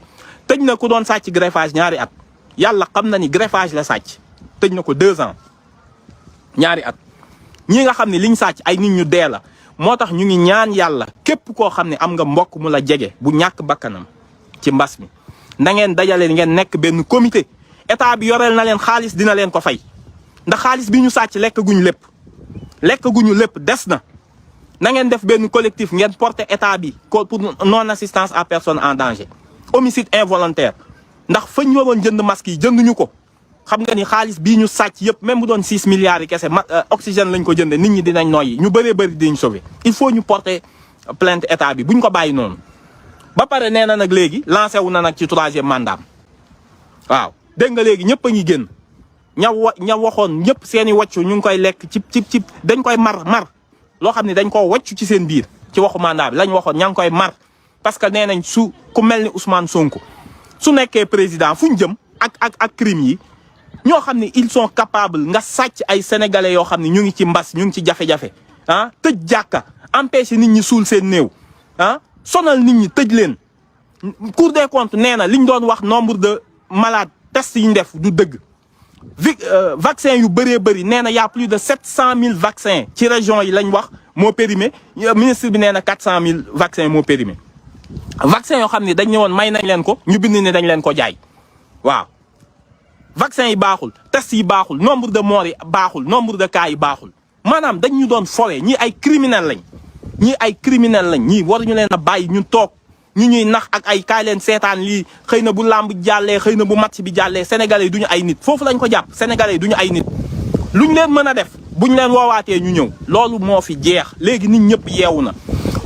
tëj na ku doon sàcc greffage ñaari at yàlla xam na ni greffage la sàcc tëj na ko 2 ans ñaari at ñi nga xam ne liñ sàcc ay nit ñu dee la moo tax ñu ngi ñaan yàlla képp koo xam ne am nga mbokk mu la jege bu ñàkk bakkanam ci mbas mi na ngeen dajale ngeen nekk benn comité état bi yoreel na leen xaalis dina leen ko fay ndax xaalis bi ñu sàcc lekk guñu lépp des na ngeen def benn collectif ngeen porter état bi pour non assistance à personne en danger homicide involontaire ndax fañ waroon jënd masque yi jënduñu ko xam nga ni xaalis bii ñu sàcc yëpp même bu doon 6 milliards yi kese oxygène lañ ko jënde nit ñi dinañ noyyi ñu bëree bëri dinañ sauver il faut ñu porter plainte état bi buñ ko bàyyi noonu ba pare nee na nag léegi lancé wu na nag ci 3e mandat waaw dégg nga léegi ñëpp a ngi génn ña waxoon ñëpp seen i wàccu ñu ngi koy lekk ci dañ koy mar loo xam ne dañ koo wàccu ci seen biir ci waxu mandat bi lañ waxoon ña ngi koy mar parce que nee nañ su ku mel ni Ousmane Sonko su nekkee président fu ñu jëm ak crime yi ñoo xam ne ils sont capables nga sàcc ay sénégalais yoo xam ne ñu ngi ci mbas ñu ngi ci jafe-jafe ah tëj jàkka empêcher nit ñi suul seen néew ah sonal nit ñi tëj leen Cour des comptes nee na liñ doon wax nombre de malades tests yi ñu def du dëgg vaccin yu bëree bëri nee na y a plus de 700 000 vaccins ci région yi lañ wax moo périmé ministre bi nee na 400 000 vaccins moo périmé vaccin yoo xam ne dañ ne woon may nañ leen ko ñu bind ne dañ leen ko jaay waaw vaccin yi baaxul test yi baaxul nombre de morts yi baaxul nombre de cas yi baaxul maanaam dañ ñu doon fowe ñii ay criminel lañ ñii waruñu leen a bàyyi ñu toog ñu ñuy nax ak ay kaay leen seetaan lii xëy na bu làmb jàllee xëy na bu match bi jàllee sénégalais yi duñu ay nit foofu lañ ko jàpp sénégalais yi duñu ay nit luñ leen mën a def buñ leen woowaatee ñu ñëw loolu moo fi jeex léegi nit ñëpp yeewu na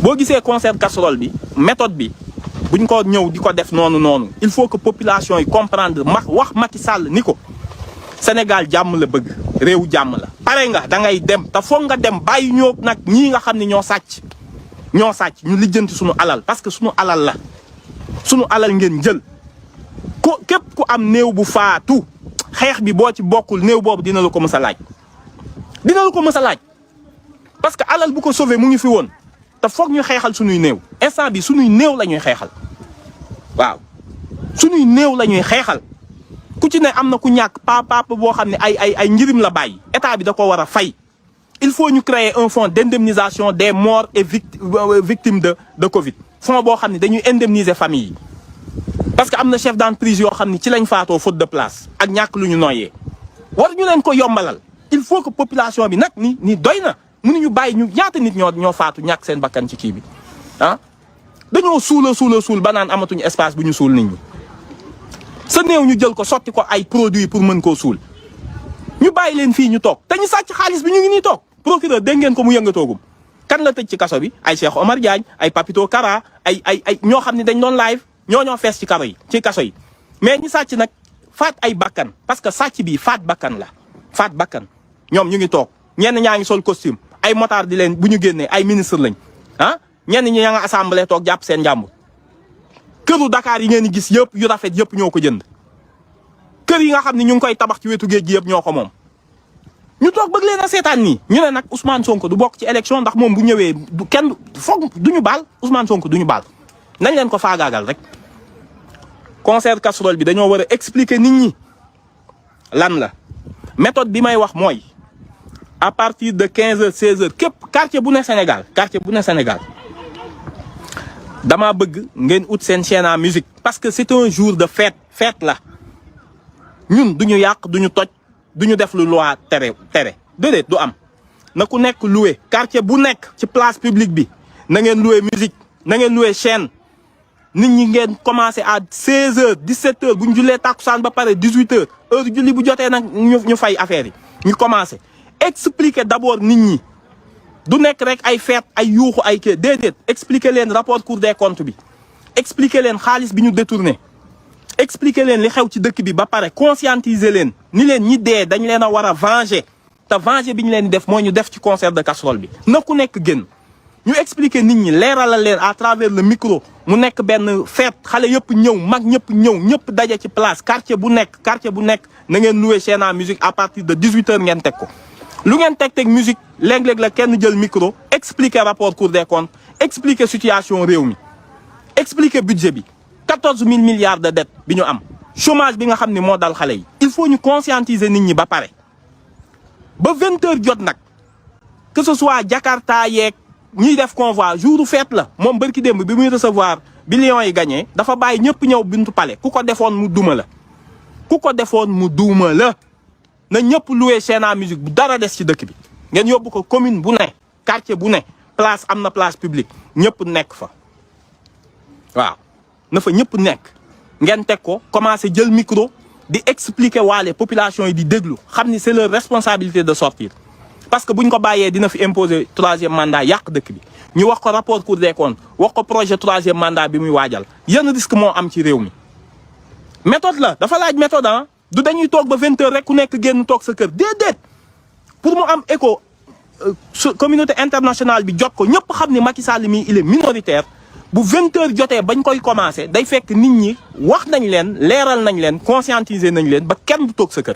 boo gisee concert casserole bi méthode bi buñ ko ñëw di ko def noonu il faut que population yi comprendre wax Macky Sall ni ko Sénégal jàmm la bëgg réewu jàmm la pare nga da ngay dem te foog nga dem bàyyi ñoo nag ñii nga xam ne ñoo sàcc ñu lijjanti suñu alal parce que suñu alal la suñu alal ngeen jël ko képp ku am néew bu faatu xeex bi boo ci bokkul néew boobu dina la ko mës a laaj parce que alal bu ko sauvé mu ngi fi woon te foog ñu xeexal suñuy néew instant bi suñuy néew la ñuy xeexal waaw suñuy néew la ñuy xeexal ku ci ne am na ku ñàkk papa boo xam ne ay njirim la bàyyi état bi da ko war a fay il faut ñu créer un fonds d'indemnisation des morts et victimes de Covid fonds boo xam ne dañuy indemniser famille yi parce que am na chef d'entreprise yoo xam ne ci lañ faatoo faute de place ak ñàkk lu ñu noyyee war ñu leen ko yombalal il faut que population bi nag ni doy na mënuñu bàyyi ñu ñaata nit ñoo faatu ñàkk seen bakkan ci kii bi ah dañoo suul ba naan amatuñu espace bu ñu suul nit ñi sa néew ñu jël ko sotti ko ay produits pour mën koo suul ñu bàyyi leen fii ñu toog te ñu sàcc xaalis bi ñu ngi nii toog procureur dégg ngeen ko mu yëngatoogum kan la tëj ci kaso bi ay Cheikh Omar Diagne ay Papito Kara ay ñoo xam ne dañ doon live ñoo fees ci kaso yi mais ñu sàcc nag faat ay bakkan parce que sàcc bi faat bakkan la faat bakkan ñoom ñu ngi toog ñenn ñaa ngi sol costume ay motard di leen bu ñu génnee ay ministre lañ ah ñenn ñi ña nga assemblée toog jàpp seen njàmbur këru Dakar yi ngeen di gis yëpp yu rafet yëpp ñoo ko jënd kër yi nga xam ne ñu ngi koy tabax ci wetu géej gi yëpp ñoo ko moom ñu toog bëgg leen a seetaan nii ñu ne nag Ousmane Sonko du bokk ci élection ndax moom bu ñëwee kenn foog duñu baal Ousmane Sonko duñu baal nañ leen ko faagaagal rek concert casserole bi dañoo war a expliquer nit ñi lan la méthode bi may wax mooy à partir de 15h 16h képp quartier bu ne Sénégal dama bëgg ngeen ut seen chaîne à musique parce que c'est un jour de fête la ñun duñu yàq duñu toj duñu def lu loi tere déedéet du am na ku nekk loué quartier bu nekk ci place publique bi na ngeen loué musique na ngeen loué chaîne nit ñi ngeen commencé à 16h 17h bu ñu jullee tàkkusaan ba pare 18h heure julli bu jotee nag ñu fay affaire yi ñu commencé expliquer d'abord nit ñi du nekk rek ay fête ay yuuxu ay kii déedéet expliquer leen rapport Cour des comptes bi expliquer leen xaalis bi ñu détourné expliquer leen li xew ci dëkk bi ba pare conscientiser leen ni leen ñi dee dañ leen a war a venger te venger bi ñu leen di def mooy ñu def ci concert de casserole bi na ku nekk génn ñu expliquer nit ñi leeralal leen à travers le micro mu nekk benn fête xale yëpp ñëw mag ñëpp ñëw ñëpp daje ci place quartier bu nekk na ngeen louer chaîne à musique à partir de 18h ngeen teg ko lu ngeen teg musique léeg-léeg la kenn jël micro expliquer rapport Cour des comptes expliquer situation réew mi expliquer budget bi 14 000 milliards de dette bi ñu am chômage bi nga xam ne moo dal xale yi il faut ñu conscientiser nit ñi ba pare ba 20h jot nag que ce soit Jakarta yeeg ñiy def convoi jour fête la moom barki démb bi muy recevoir bi Lions yi gagné dafa bàyyi ñëpp ñëw buntu palais ku ko defoon mu duma la ku ko defoon mu duuma la na ñëpp loué chaîne à musique bu dara des ci dëkk bi ngeen yóbbu ko commune bu ne quartier bu ne place am na place publique ñëpp nekk fa waaw na fa ñëpp nekk ngeen teg ko commencé jël micro di expliquer waale population yi di déglu xam ni c'est leur responsabilité de sortir parce que buñ ko bàyyee dina fi imposer 3e mandat yàq dëkk bi ñu wax ko rapport Cour des comptes wax ko projet 3e mandat bi muy waajal yenn risque moo am ci réew mi méthode la dafa laaj méthode ah du dañuy toog ba 20h rek ku nekk génn toog sa kër déedéet pour mu am écho communauté internationale bi jot ko ñëpp xam ni Macky Sall mi il est minoritaire bu 20h jotee bañ koy commencé day fekk nit ñi wax nañ leen leeral nañ leen conscientiser nañ leen ba kenn du toog sa kër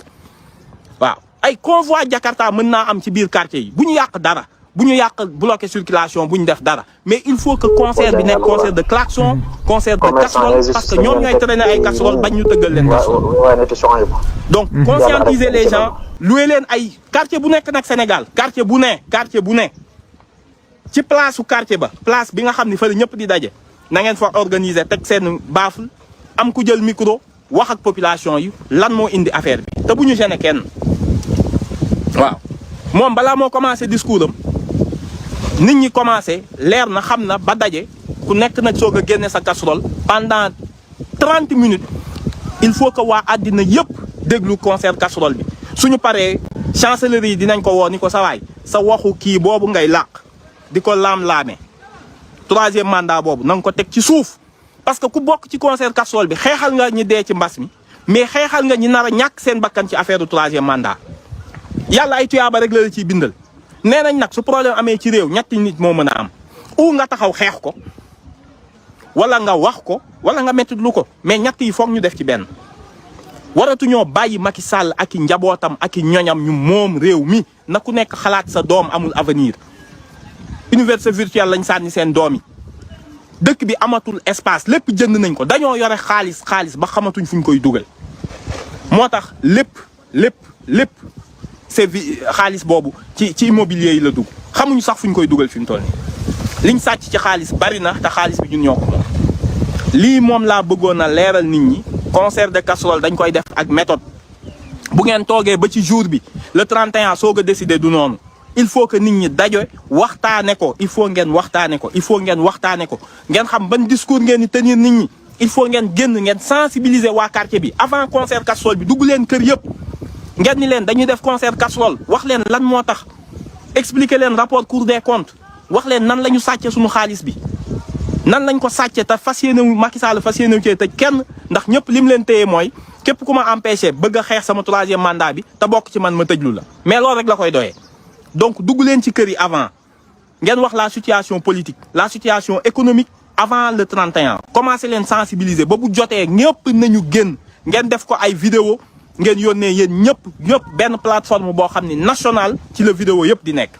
waaw ay convoi Jakarta mën naa am ci biir quartier yi bu ñu yàq dara bu ñu yàq bloqué circulation bu ñu def dara mais il faut que concert bi nekk concert de klaxon concert de casserole parce que ñoom ñooy traîner ay casserole bañ ñu tëggal leen casserole donc conscientiser les gens louer leen ay quartier bu nekk nag Sénégal quartier bu ne ci place su quartier ba place bi nga xam ni fa la ñëpp di daje na ngeen fa organiser teg seen baaful am ku jël micro wax ak population yi lan moo indi affaire bi te bu ñu gêner kenn waaw moom balaa moo commencé discours am nit ñi commencé leer na xam na ba daje ku nekk nag soog a génne sa casserole pendant 30 minutes il faut que waa àddina yëpp déglu concert casserole bi suñu paree chancellerie yi dinañ ko woo ni ko sawaay sa waxu kii boobu ngay làq di ko laam-laame 3e mandat boobu na nga ko teg ci suuf parce que ku bokk ci concert casserole bi xeexal nga ñi dee ci mbas mi mais xeexal nga ñi nar a ñàkk seen bakkan ci affaire du 3e mandat yàlla ay tuyaaba rek la ciy bindal nee nañ nag su problème amee ci réew ñetti nit moo mën a am ou nga taxaw xeex ko wala nga wax ko wala nga métti lu ko mais ñett yi foog ñu def ci benn waratuñoo bàyyi Macky Sall ak i njabootam ak i ñoñam ñu moom réew mi na ku nekk xalaat sa doom amul avenir université virtuelle lañ sànni seen doom yi dëkk bi amatul espace lépp jënd nañ ko dañoo yore xaalis ba xamatuñ fuñ koy dugal moo tax lépp c'est xaalis boobu ci immobilier yi la dugg xamuñu sax fuñ koy dugal fi mu toll nii liñ sàcc ci xaalis bari na te xaalis bi ñun ñoo ko moom lii moom laa bëggoon a leeral nit ñi concert de casserole dañ koy def ak méthode bu ngeen toogee ba ci jour bi le 31 soog a décider du noonu il faut que nit ñi dajo waxtaane ko il faut ngeen waxtaane ko ngeen xam ban discours ngeen di tenir nit ñi il faut ngeen génn ngeen sensibiliser waa quartier bi avant concert casserole bi dugg leen kër yëpp ngeen ni leen dañuy def concert casserole wax leen lan moo tax expliquer leen rapport Cour des comptes wax leen nan la ñu sàcce suñu xaalis bi nan lañ ko sàcce te fas yéene Macky Sall fas yéene cee tëj kenn ndax ñëpp lim leen téye mooy képp ku ma empêché bëgg a xeex sama 3e mandat bi te bokk ci man ma tëjlu la mais loolu rek la koy doyee donc dugg leen ci kër yi avant ngeen wax la situation politique la situation économique avant le 31 commencé leen sensibiliser ba bu jotee ñëpp nañu génn ngeen def ko ay vidéo ngeen yónnee yéen ñëpp benn plateforme boo xam ne national ci la vidéo yëpp di nekk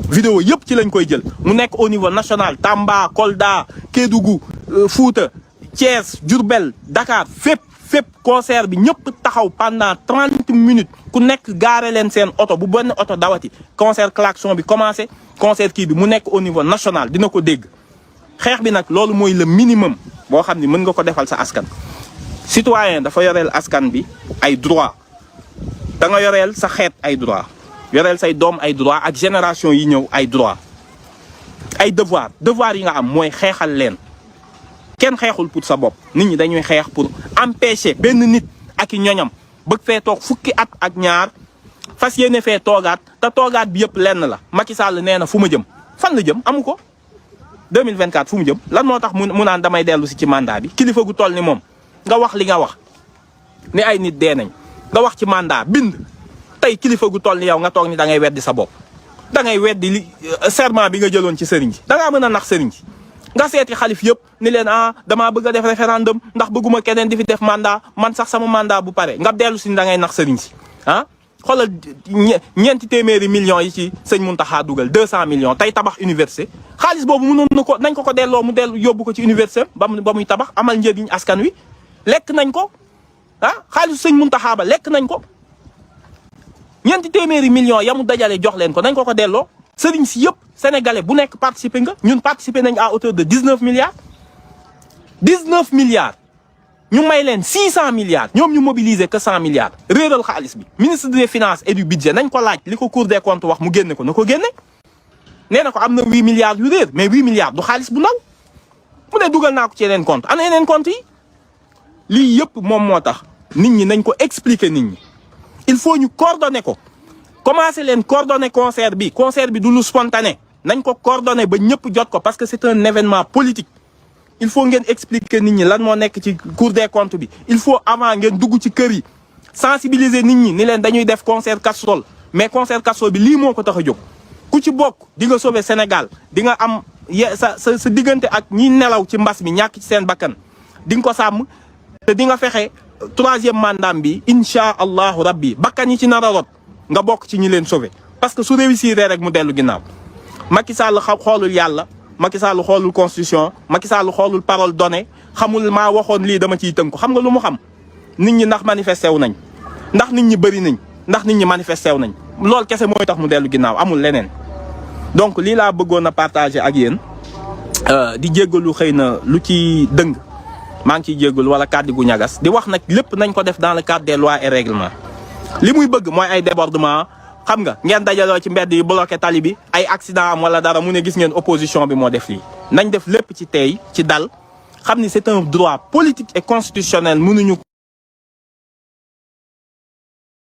vidéo yëpp ci lañ koy jël mu nekk au niveau national Tamba Kolda Kédougou Fouta Thiès Diourbel Dakar fépp concert bi ñëpp taxaw pendant 30 minutes ku nekk gaare leen seen oto bu benn oto dawati concert klaxon bi commencé concert kii bi mu nekk au niveau national dina ko dégg xeex bi nag loolu mooy le minimum boo xam ni mën nga ko defal sa askan citoyen dafa yoreel askan bi ay droit da nga yoreel sa xeet ay droit yoreel say doom ay droit ak génération yi ñëw ay droit ay devoir yi nga am mooy xeexal leen kenn xeexul pour sa bopp nit ñi dañuy xeex pour empêcher benn nit ak i ñoñam bëgg fee toog fukki at ak ñaar fas yéene fee toogaat te toogaat bi yëpp lenn la Macky Sall nee na fu ma jëm fan la jëm amu ko 2024 fu mu jëm lan moo tax mu naan damay dellu si ci mandat bi kilifa gu toll ni moom nga wax li nga wax ni ay nit dee nañ nga wax ci mandat bind tey kilifa gu toll ni yow nga toog ni da ngay weddi sa bopp da ngay weddi li serment bi nga jëloon ci sëriñ si da ngaa mën a nax sëriñ si nga seeti xalif yëpp ni leen damaa bëgg a def référendum ndax bëgguma keneen di fi def mandat man sax sama mandat bu pare nga dellu si da ngay nax sëriñ si xoolal ñeenti téeméeri millions yi ci sëñ Mountakha dugal 200 millions tey tabax université xaalis boobu mënoon na ko nañ ko delloo mu dellu yóbbu ko ci université ba muy tabax amal njëriñ askan wi lekk nañ ko ah xaalisu sëñ Muntaxa ba lekk nañ ko ñeenti téeméeri millions yamu dajale jox leen ko nañ ko delloo sëriñ si yëpp sénégalais bu nekk participer nga ñun participer nañ à hauteur de 19 milliards 19 milliards ñu may leen 600 milliards ñoom ñu mobiliser que 100 milliards réeral xaalis bi ministre des finances et du budget nañ ko laaj li ko cour des comptes wax mu génne ko na ko génne nee na ko am na 8 milliards yu réer mais 8 milliards du xaalis bu ndaw mu ne dugal naa ko ci yeneen compte ana yeneen compte yi lii yëpp moom moo tax nit ñi nañ ko expliquer nit ñi il faut ñu coordonner ko commencer leen coordonner concert bi du lu spontané nañ ko coordonner ba ñëpp jot ko parce que c'est un événement politique il faut ngeen expliquer nit ñi lan moo nekk ci cour des comptes bi il faut avant ngeen dugg ci kër yi sensibiliser nit ñi ni leen dañuy def concert casserole mais concert casserole bi lii moo ko tax a jóg ku ci bokk di nga sauver Sénégal di nga am sa diggante ak ñi nelaw ci mbas mi ñàkk ci seen bakkan di nga ko sàmm te di nga fexe 3e mandat bi incha allahu rabbi bakkan yi ci nar a rot nga bokk ci ñi leen sauver parce que su réussir rek mu dellu ginnaaw Macky Sall xoolul yàlla Macky Sall xoolul constitution Macky Sall xoolul parole donnée xamul maa waxoon lii dama ciy tënku xam nga lu mu xam nit ñi ndax manifesté wu nañ ndax nit ñi bëri nañ ndax nit ñi manifesté wu nañ loolu kese mooy tax mu dellu ginnaaw amul leneen donc lii laa bëggoon a partager ak yéen di jéggalu xëy na lu ci dëng maa ngi ciy jéggalu wala kàddu gu ñagas di wax nag lépp nañ ko def dans le cadre des lois et règlements li muy bëgg mooy ay débordement xam nga ngeen dajaloo ci mbedd yi bloqué tali bi ay accident am wala dara mu ne gis ngeen opposition bi moo def lii nañ def lépp ci tey ci dal xam ni c'est un droit politique et constitutionnel mënuñu